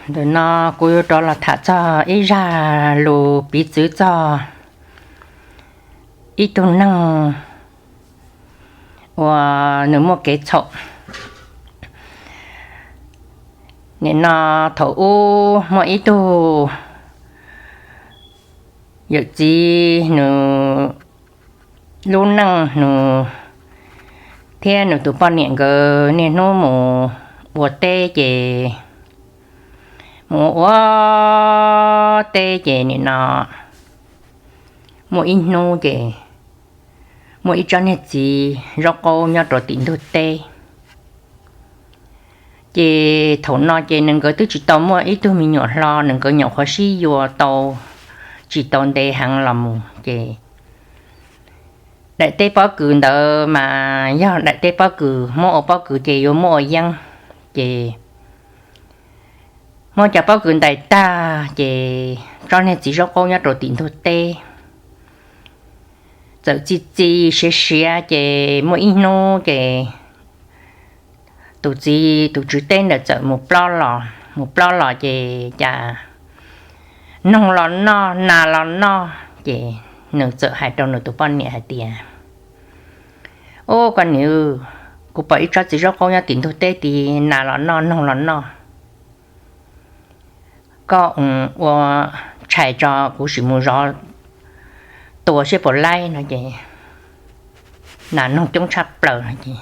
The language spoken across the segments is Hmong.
Ntawm no kuv yuav rov los tham txog ib zaj lus piv txwv txog ib tug neeg uas nws muaj kev txhaum. Nim no thaum ub muaj ib tug yawm txiv, nws lub neej nws thiab nws tus poj niam nkawd niaj hnub mus ua teb ces mus ua teb ces nim no muaj ib hnub ces muaj ib tsob niag txiv zaub qaub nyob rau tim ntug teb. Ces thaum no ces nws nkawd twb tsis tau muaj ib tug me nyuam hlo, nws nkawd nyuam qhuav sib yuav tau tsis tau ntev heev los mus ces daim teb pob kws ntawd mas yog daim teb pob kws muab ua pob kws ces yuav muab ua yeeb. Ces muab cov pob kws ntais tag ces tsob niag txiv zaub qaub nyob rau tim ntug teb txawm txi txi siav siav ces muaj ib hnub ces tus txiv tus tswv teb ntawd txawm mus plob los, mus plob los ces cas noog los noj, nas los noj ces nws txawm hais rau nws tus poj niam hais tias, Ub, koj niam, kuv pom ib tsob txiv zaub qaub nyob tim ntug teb tid, nas los noj, noog los noj. Koj ua tshais tso kuv sim mus zov tua seb puas laib no ces nas noog coob tshaj plaws no ces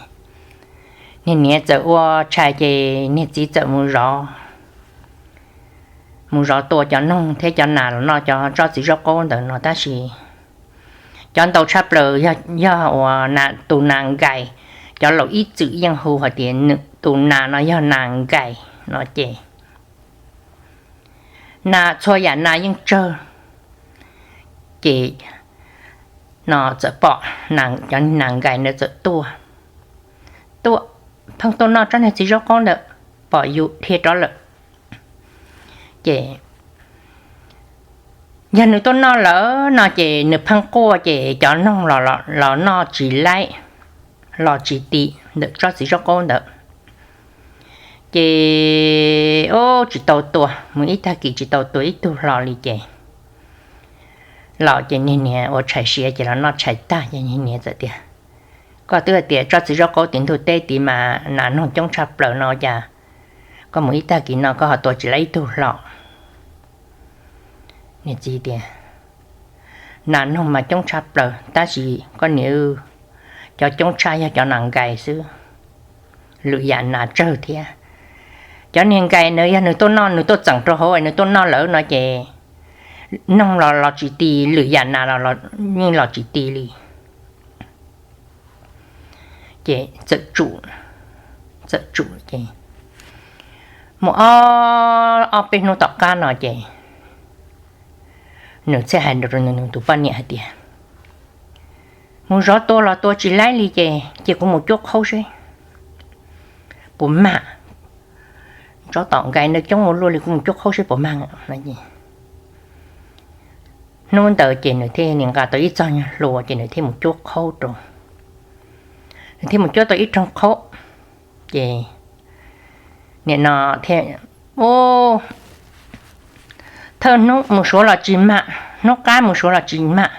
niag niam txawm ua tshais ces niag txiv txawm mus zov, mus zov tua cov noog thiab cov nas los noj cov tsob txiv zaub qaub ntawd no tab sis cov ntau tshaj plaws yog ua tus nas nkais. Cov laus ib txwm yeej hu hais tias tus nas no yog nas nkais no ces nas txhua yam nas yeej tsawg. Ces no txawm pom cov nas nkais ntawd txawm tuaj, tuaj, pheej tuaj noj tsob niag txiv zaub qaub ntawd, pom yus dhia rov lawm. Ces yog nws tuaj noj lawm no ces nws pheej quaj ces cov noog los noj tsis laib, los tsis ti ntawm tsob txiv zaub qaub ntawd. Ces ub, tsis tau tua, mus ib tag kis tsis tau tua ib tug hlo li ces los ces niag niam ua tshais siav ces los noj tshais tag ces niag niam txawm tias, Koj twb hais tias tsob txiv zaub qaub tim ntug teb tid mas nas noog coob tshaj plaws no cas koj mus ib tag kis no koj ho tua tsis laib ib tug hlo? Niag txiv tias, Nas noog mas coob tshaj plaws tab sis koj niam, cov coob tshaj yog cov nas nkais xwb, lwm yam nas tsawg thiab. Cov niag nkais ntawd yog nws tuaj noj, nws tuaj txeem rau hauv nws tuaj noj lawm no ces noog los los tsis ti, lwm yam nas los yeej los tsis ti li. Ces txawm tsum, txawm tsum ces muaj ob, ob peb hnub tom qab no ces nws thiaj hais rau nws tus poj niam hais tias, Mus zov tua los tua tsis laib li ces cia kuv mus cuab qhaub seb puas mag. Tsob tom nkais ntawd coob ua luaj li, kuv mus cuab qhaub seb puas mag. Hnub ntawd ces nws thiaj li nqa tau ib txoj nyuag hlua ces nws thiaj mus cuab qhaub rau, nws thiaj mus cuab tau ib rooj qhaub. Ces nim no thiaj, ub, thawj hnub mus suav los tsis mag, hnub qab mus suav los tsis mag.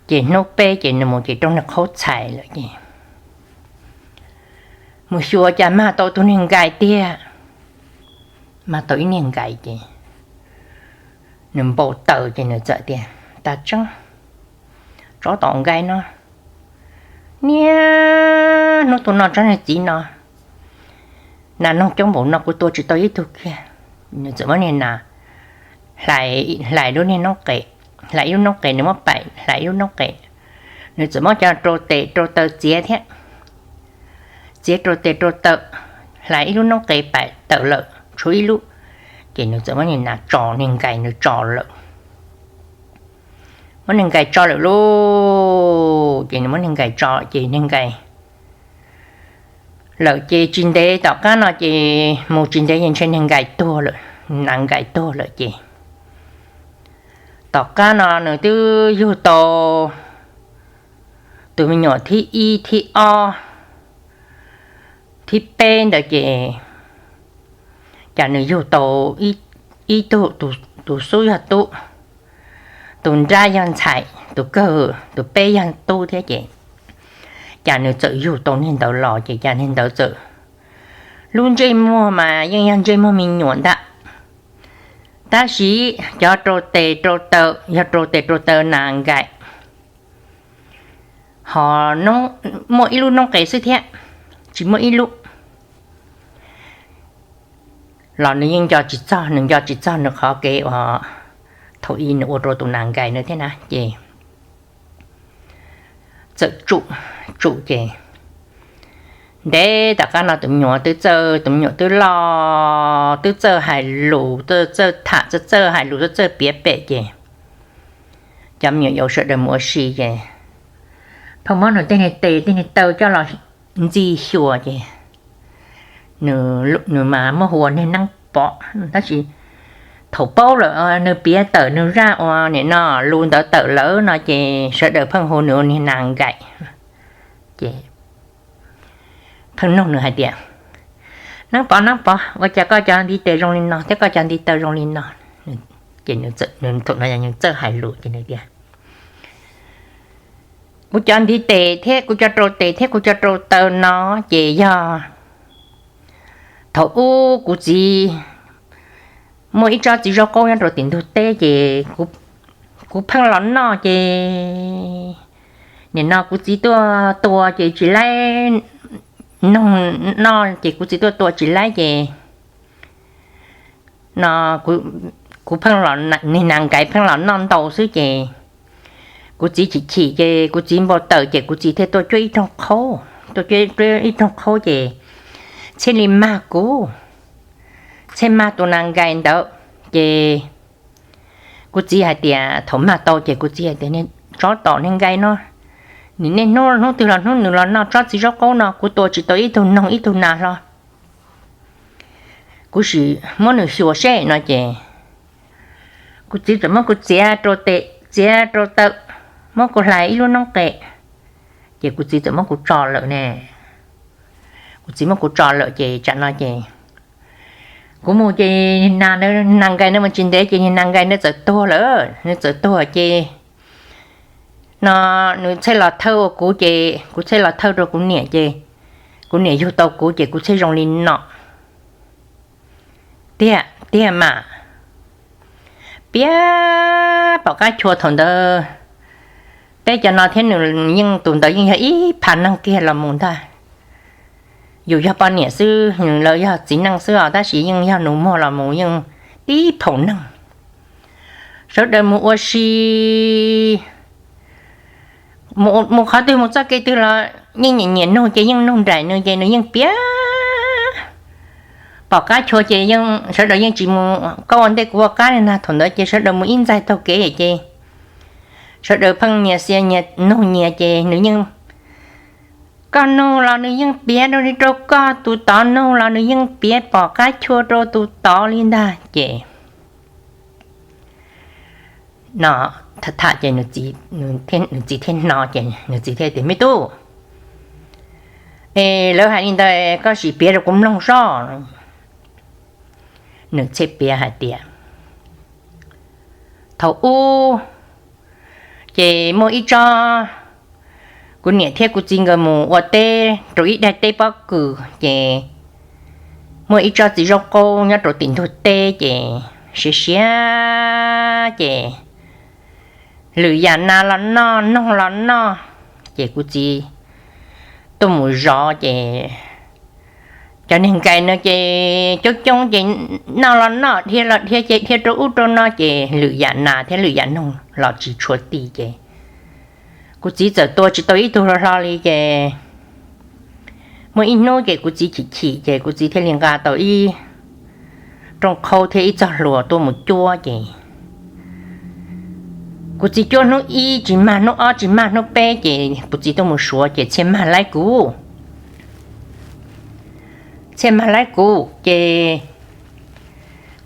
Ces hnub peb ces nws mus ces rooj niag qhaub txhais lawm ces mus xyuas cas mag tau tus niag nkais tiag, mag tau ib niag nkais ces nws npau taws ces nws txawm tias, Tag tseeb, tsob tom nkais no, niaj hnub tuaj noj tsob niag txiv no, nas noog coob npaum no kuv tua tsis tau ib tug kiag. Nws txawm muab niag nas hlais, hlais lub niag noob qes, hlais ib lub noob qes, nws muab paim hlais ib lub noob qes, nws txawm muab cov rau tes rau taw txiav thiab, txiav rau tes rau taw, hlais ib lub noob qes paim tawm lawm tshuav ib lub, ces nws txawm muab niag nas tso, niag nkais nws tso lawm. Muab niag nkais tso lawm lauj, ces nws muab niag nkais tso ces niag nkais lawm ces tsis ntev tom qab no ces mus tsis ntev ces ntshe niag nkais tuag lawm, nas nkais tuag lawm ces tom qab no nws twb yug tau tus me nyuam thib ib thib ob thib peb ntawd ces, Cas nws yug tau ib tug, tus xub yog tub, tus nrab yog ntxhais, tus kawg tus peb yog tub thiab ces cas nws txawm yug tau niag ntawd los ces cas niag ntawd txawm, lub ntsej muag mas yeej yog ntsej muag me nyuam ntag, tab sis cov rau tes rau taw yog rau tes rau taw nas nkais, ho muaj ib lub noob qes xwb thiab, tsis muaj ib lub. Los nws yeej nco tsis txog, nws nco tsis txog nws qhov kev uas thaum ub nws ua rau tus nas nkais na thiab na ces txawm tsum, tsum ces ntev tom qab no tus me nyuam twb txawj, tus me nyuam twb loj, twb txawj hais lus, txawj tham, txawj hais lus, txawj piav pem ces cov me nyuam yaus sawv daws mus ua si ces pheej muab nws tej niag tes tej niag taw coj los ntxi xyuas ces nws mas muab hu ua niag Neeb Pov, tab sis thaum paub lawm nws piav tawm nws zaj uas nim no lus ntawd tawm lawm no ces sawv daws pheej hu nws ua niag nas nkais. Ces pheej nug nws hais tias, Neeb Pov, Neeb Pov, ua cas koj cov ntiv tes zoo li no thiab koj cov ntiv taw zoo li no? Ces nws txawm hais lus ces nws tias, Kuv cov ntiv tes thiab kuv cov rau tes thiab kuv cov rau taw no ces yog thaum ub kuv txiv muaj ib tsob txiv zaub qaub nyob rau tim ntug teb ces kuv pheej los noj ces nim no kuv txiv tuaj tua ces tsis laib, noj ces kuv txiv tuaj tua tsis laib ces no kuv pheej, niag nas nkais pheej los noj ntau xwb ces kuv txiv chim chim ces kuv txiv npau taws ces kuv txiv thiaj tuaj cuab ib rooj qhaub, tuaj cuab ib rooj qhaub ces thiaj li mag kuv, thiaj mag tus nas nkais ntawd. Ces kuv txiv hais tias, thaum mag tau ces kuv txiv hais tias, Niag tsov tom niag nkais no, nws niaj hnub hnub twg los hnub nws los noj tsob txiv zaub qaub no, kuv tua tsis tau ib tug noog ib tug nas hlo, kuv sim muab nws xyuas seb no ces kuv txiv txawm muab kuv txiav rau tes txiav rau taw, muab kuv hlais ib lub noob qes, ces kuv txiv txawm muab kuv tso lawm ne. Kuv txiv muab kuv tso lawm ces tsam no ces kuv mus ces nas nkais no mus tsis ntev ces niag nas nkais no txawm tuag lawm, nws txawm tuag ces no nws thiaj los thawj ua kuv ces kuv thiaj los thawj rau kuv niam ces kuv niam yug tau kuv ces kuv thiaj zoo li no. Tiag tiag mas, piav pom qab chua thaum ntawd, peb cov no thiab nws yeej, tus ntawd yeej yog ib phav neeg kiag los mus ntag. Yus yog poj niam xwb, nws lawv yog txiv neej xwb os, tab sis yeej yog nus muag los mus yeej tib phaum neeg. Sawv daws mus ua si, mus qhov twg mus txoj kev twg los yeej nyiam nyiam nug ces yeej nug nraim nws ces nws yeej piav pom qab chua ces sawv daws yeej tsis mus koj ua ntej kuv ua qab li ntag. Thaum ntawd ces sawv daws mus ib ntxaig taug kev ces sawv daws pheej nyias xias nyias nug nyias ces nws yeej, koj nug los nws yeej piav rau li rau koj, tus tod nug los nws yeej piav pom qab chua rau tus tod li ntag ces no tham tham ces nws txiv thiaj hnov ces nws txiv thiaj tias, Me tub, es lawv hais li ntawd koj sim piav rau kuv mloog soj. Nws thiaj piav hais tias, thaum ub ces muaj ib tsob, kuv niam thiab kuv txiv nkawd mus ua teb rau ib daim teb pob kws ces muaj ib tsob txiv zaub qaub nyob rau tim ntug teb ces siav siav ces lwm yam nas los noj, noog los noj, ces kuv txiv tuaj mus zov ces cov niag nkais no ces coob coob ces noj los noj, dhia los dhia ces dhia rau ub rau no ces lwm yam nas thiab lwm yam noog los tsis tshua ti ces kuv txiv txawm tua tsis tau ib tug hlo hlo li ces muaj ib hnub ces kuv txiv chim chim ces kuv txiv thiaj li nqa tau ib rooj qhaub thiab ib txoj hlua tuaj mus cuab ces kuv txiv cuab hnub ib tsis mag, hnub ob tsis mag, hnub peb ces kuv txiv tuaj mus suav ces thiaj mag laib kuv. Thiaj mag laib kuv ces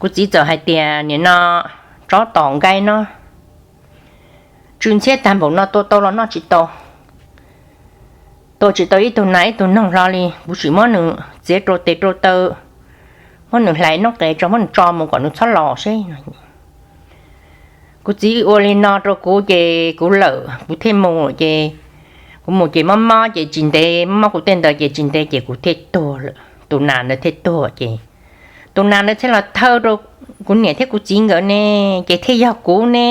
kuv txiv txawm hais tias, Nim no tsob tom nkais no tsw ntxhiab tag npaum no tua tau los noj tsis tau, tua tsis tau ib tug nas ib tug noog hlo li. Kuv sim muab nws txiav rau tes rau taw, muab nws hlais noob qes tso, muab nws tso mus kom nws txhob los seb. Kuv txiv ua li no rau kuv ces kuv lawm kuv thiaj mus ces kuv mus ces mob mob ces tsis ntev, mob mob kuv tej ntawd ces tsis ntev ces kuv thiaj tuag lawm, tus nas ntawd thiaj tuag ces tus nas ntawd thiaj los thawj rau kuv niam thiab kuv txiv nkawd ne, ces thiaj yog kuv ne.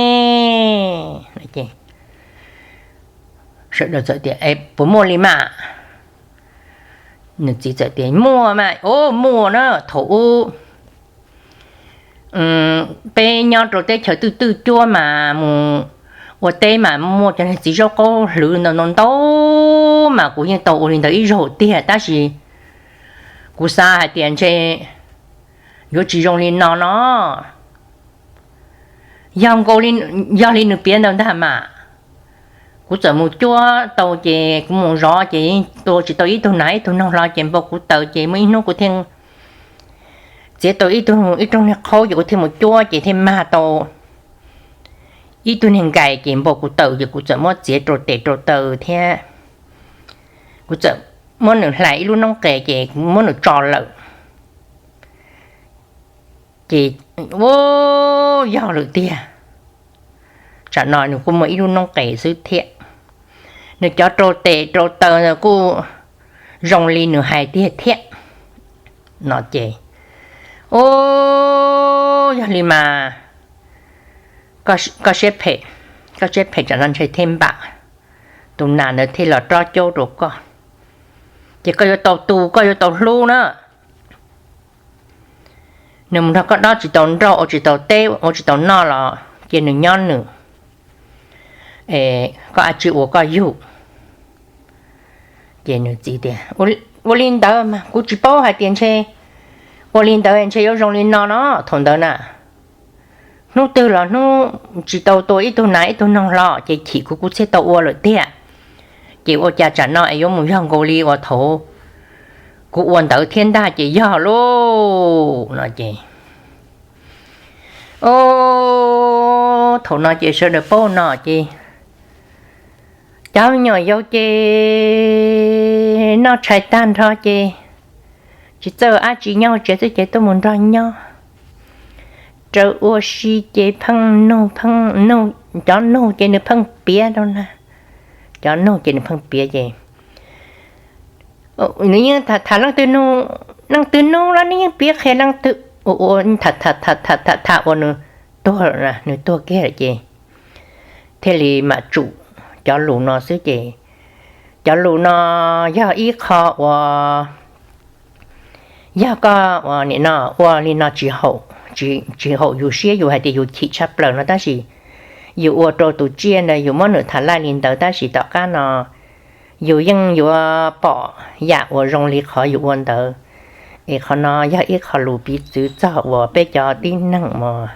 Sawv daws txawm tias, Puas muaj li mas? Nws txiv txawm tias, Muaj mas, u, muaj na, thaum ub peb nyob rau teb chaws twj twj cuab mas mus ua teb mas muaj cov niag txiv zaub qaub hlwv ntau ntau mas kuv yeej tau ua li ntawd ib zaug tiag, tab sis kuv xav hais tias ntshe yuav tsis zoo li no no. Yog nkaus, yog li nws piav ntawd ntag mas. Kuv txawm mus cuab tau ces kuv mus zov ces yeej tua tsis tau ib tug nas ib tug noog hlo ces npau kuv taws ces muaj ib hnub kuv thiaj txiav tau ib tug, ib rooj niag qhaub ces kuv thiaj mus cuab ces thiaj mag tau ib tug niag nkais ces npau kuv taws ces kuv txawm muab txiav rau tes rau taw thiab kuv txawm muab nws hlais ib lub noob qes ces kuv muab nws tso lawm. Ces, u, yog lawm tiag. Tsam no nws kuj muaj ib lub noob qes xwb thiab. Nws cov rau tes rau taw kuj zoo li nws hais tiag thiab. No ces, u, yog li mas koj siab phem, koj siab phem tsam no ntshe thiaj npam, tus nas ntawd thiaj los rob caub rau koj, ces koj yuav tau tu, koj yuav tau hlub na. Nws mus nrog koj dob tsis tau nroj, ua tsis tau teb, ua tsis tau noj los cia nws nyob nws, koj ua tsis ua koj yug. Ces nws txiv tias, ua li ntawd mas kuv tsis paub hais tias ntshe ua li ntawd ntshe yuav zoo li no no thaum ntawd na. Hnub twg los hnub tsis tau tua ib tug nas ib tug noog hlo ces chim kuv kuv thiaj tau ua lawm tiag. Ces ua cas tsam no es yuav mus yog nkaus li uas thaum kuv ua ntawd thiab ntag ces yog lauj no ces, o, thaum no ces sawv daws paub no ces cov me nyuam yaus ces noj tshais tag nrho ces tsis txawj dab tsi, nyob hauv tsev xwb ces tuaj mus nrog nyob. Raws ua si ces pheej nug, pheej nug, cov nug ces nws pheej piav rau na. Cov nug ces nws pheej piav ces nws yeej tham leej twg nug, leej twg nug los nws yeej piav qhia leej twg, tham tham ua nws tuag lawm, nws tuag kiag lawm ces thiaj li mam tsum cov lus no xwb ces cov lus no yog ib qho uas yog koj ua nim no ua li no tsis haum, tsis haum yus siab, yus hais tias yus chim tshaj plaws no tab sis yus ua rau tus tsiaj ntawd yus muab nws tham laij li ntawd tab sis tom qab no yus yeej yuav pom yam uas zoo li qhov yus ua ntawd. Es qhov no yog ib qho lus piv txwv txog uas peb cov tib neeg uas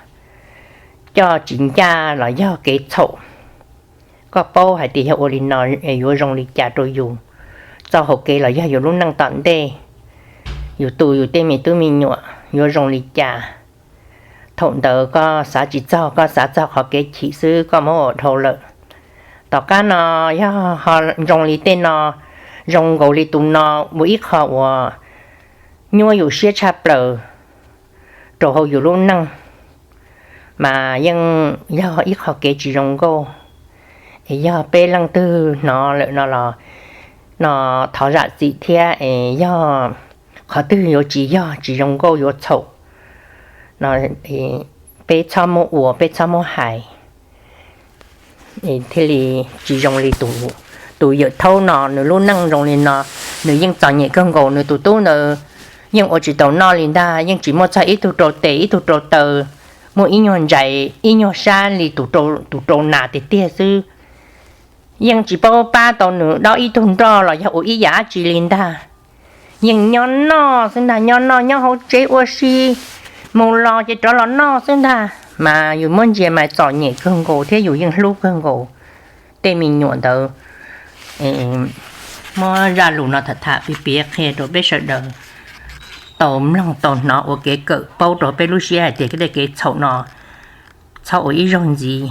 coj tsis ncaj los yog kev txhaum. Koj paub hais tias yog ua li no yuav zoo li cas rau yus txoj hau kev los yog yus lub neej tom ntej, yus tu yus tej me tub me nyuam yuav zoo li cas. Thaum ntawd koj xav tsis txog, koj xav txog qhov kev chim xwb koj muab ua dhau lawm. Tom qab no yog ho zoo li tej no, zoo nkaus li tus no ua ib qho uas nyuaj yus siab tshaj plaws rau hauv yus lub neej, mas yeej yog ib qho kev tsis zoo nkauj. Es yog peb leej twg hnov lawm no los no thov zam txim thiab es yog qhov twg yuav tsis yog tsis zoo nkauj yuav txhaum no peb txhob muab ua, peb txhob muab hais thiaj li tsis zoo li tus yawm thaub no nws lub neej zoo li no. Nws yeej txom nyem kawg nkaus, nws tus tub ntawd yeej ua tsis tau noj li ntag, yeej tsis muaj txog ib tug rau tes ib tug rau taw, muaj ib nyuag ntsais ib nyuag sab li tus rau nas tiag tiag xwb. Yeej tsis paub pab tau nws dob ib tug nroj los yog ua ib yam dab tsi li ntag. Yeej nyob noj xwb ntag, nyob noj nyob hauv tsev ua si, mus los ces rov los noj xwb ntag. Mas yus muab ntsia mas txom nyem kawg nkaus thiab yus yeej hlub kawg nkaus tej me nyuam ntawd. Muab zaj lus no tham tham piav piav qhia rau peb sawv daws tau mloog tau hnov ua kev kawm paub rau peb lub siab hais tias tej kev txhaum no txhob ua ib zaug ntxiv.